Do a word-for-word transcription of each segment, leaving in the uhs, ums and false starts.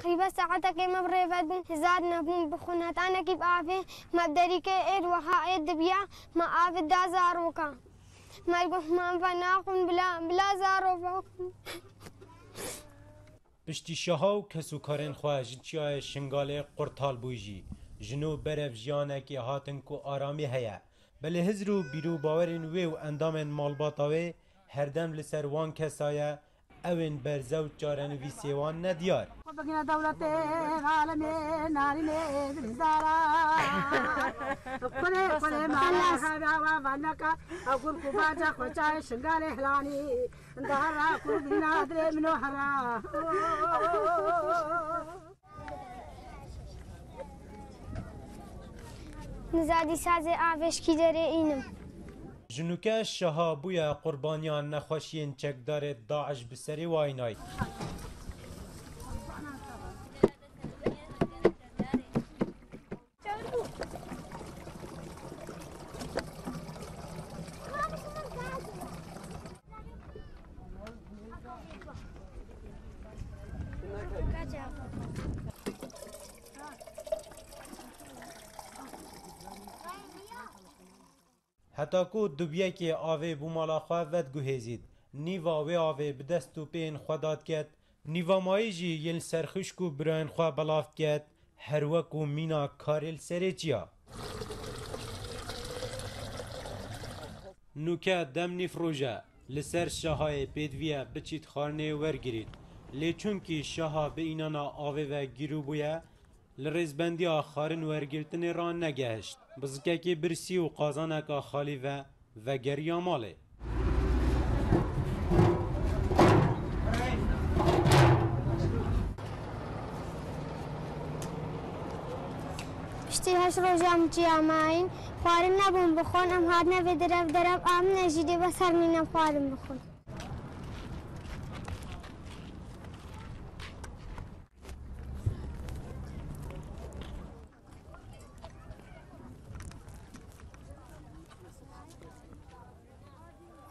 Qerîbe saetekê me bi rê ve dibûn, hizar nebûn bixwin. Hetanekî bi avê me bi derîkê êr wiha êr dibiya, me avê da zarokan. Me got, "Man ve naxwin bila, bila zaro vexwin." Piştî şaha û kesûkarên xwe ji çiyayê Şingalê qurtal bûy jî, ji nû berev jiyanekê hatin ku aramî heye. Belê hizr û bîr û bawerên wê û endamên malbata wê herdem li ser wan kesa ye, ew ên berze û çarenivîsê wan nediyar. Xwe bigine dewletê alemê narînê dilîzara. Kurê, kurê, mala xera wa vanaka, ew gur ku baca xwe çayê Şingalê hilanî. Dara ku bîna dilê min o hera. Nizadî sazê avêşkî derê înim. Ji nûke şaha bûye qurbaniya nexweşiyên çekdarê DAIŞ bi serê wayînayî. Heta ku dubiyekê avê bû mala xwe vediguhêzît, nîva wê avê bi dest û pêyên xwe dadiket, nîva mayî jî yên li ser xişk û birayên xwe belav diket, her wekû mîna karê li serê çiya. Nûke dem nîvroje li ser şahayê pêdiviye biçît xwarinê wergirît. Lê çunkî şaha bi înana avê ve gîrû bûye, li rêzbendiya xwarin wergirtinê re negehişt. Bi zikekê birsî û qazaneka xalî ve vegeriya malê. Piştî heşt rojan çiya mayîn, xwarin nebûn bixwin, em hatine vê derev, derev amine jî dê bes her mîne xwarin bixwin.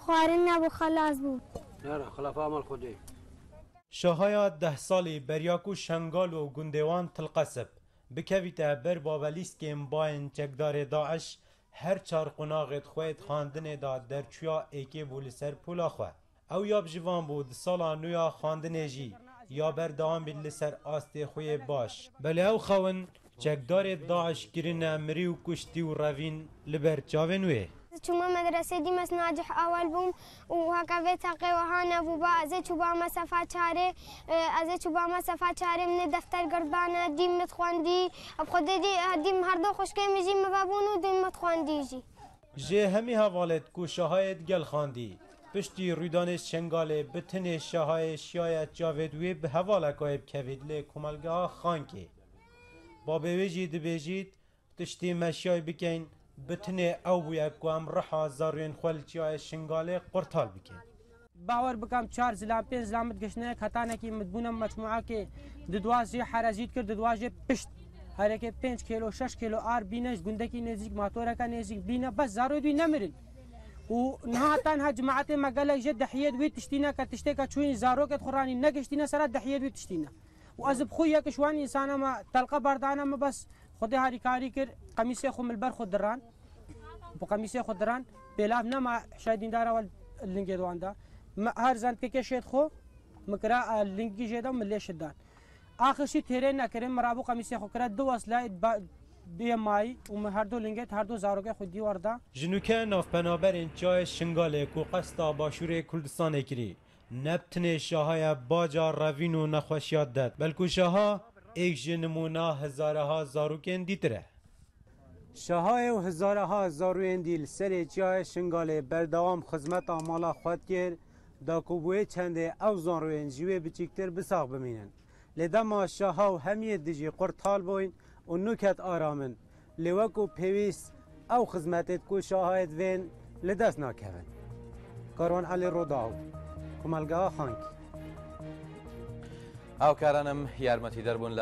Xwarin nebû, xelas bû. Nere, xilafa amal Xwedê. Şahaya deh salî beriya ku Şengal û gundê wan Tilqesib bikevîte ber babelîstkên bayên çekdarê DAIŞ, her çar qunaxê di xwe yê di xandinê de derçûya êkê bû li ser pola xwe. Ew ya bi jivan bû, di sala nû ya xandinê jî ya berdewam bît li ser astê xwe yê baş. Belê ew xewin çekdarê DAIŞ kirine mirî û kuştî û revîn li ber çavên wê. Ez çûme medresê, dîm ez nacih ewel bûm û heke vê teqê wiha nebûba. Ez ê çûbame sefa çarê, e, ez ê çûbame sefa çarê min ê defter girdane, dîm min dixwendî. Bi Xwedê dî, e, dîm herdo xwişkê min jî min vebûn û dîm min dixwendî jî. Jê hemî hevalêt ku şahayê digel xandî, piştî rûdanê Şengalê bi tinê şahayê şiyaye çavêt wê bi hevaleka wê bikevît lê komelgeha Xankê. Babê wê jî dibêjît, tiştî me şiyay bikeyn, bi tinê ew bûye ku em riha zarûyên xwe li çiyayê Şingalê qurtal bikin. Bawer bikim, çar zilam, pênc zilam min digiştine, hetanekî min dibûne mecmûakê, di dua jê herezî dikir, di dua jê pişt. Hereke pênc kîlo, şeş kîlo ar bîne, ji gundekî nêzîk, matoreke nêzîk bîne, bes zarê wî nemirin. Û niha tenha cemaetê me gelek jê dehiyê wî tiştîne ke tiştê ke çûyîn zarokê xwe ranî negiştîne sera dehiyê wî tiştîne. Û ez bi xwe yek ji wan însana me telqe berdane min bes Xwedê harîkarî kir, qemîsê xwe min li ber xwe diran. Bi qemîsê xwe diran, pêlav nema hişay dîndara we lingê wan da. Min her zendkekê şêt xwe, min kira, e, lingî jê da, min lê şit dan. Axir jî têrê nekirin, min rabû qemîsê xwe kira, du weslayê ba-, bê mayî û min her du lingê, her du zarokê xwe dîwar da. Ji nûke navpenaberên çiyayê Şingalê ku qesta başûrê Kurdistanê kirî, ne bi tinê şahaya baca revîn û nexweşiya didet, belkû şaha êk ji nimûna hizareha zarokên dîtir e. Şahayê û hizareha zarûyên dî li serê çiyayê Şingalê berdewam xizmeta mala xwe dikir, da ku bi wê çendê ew zanrûyên ji wê biçîktir bi sax bimînin. Lê dema şaha û hemiyê dijî qurtal bûyn û nûket aram in. Lê wekû pêwîst ew xizmetêt ku şahayêt vên li dest nakevin. Karwan Elî Rodaw, Komelgeha Xankî. Ew karan em yarmetîder bûn li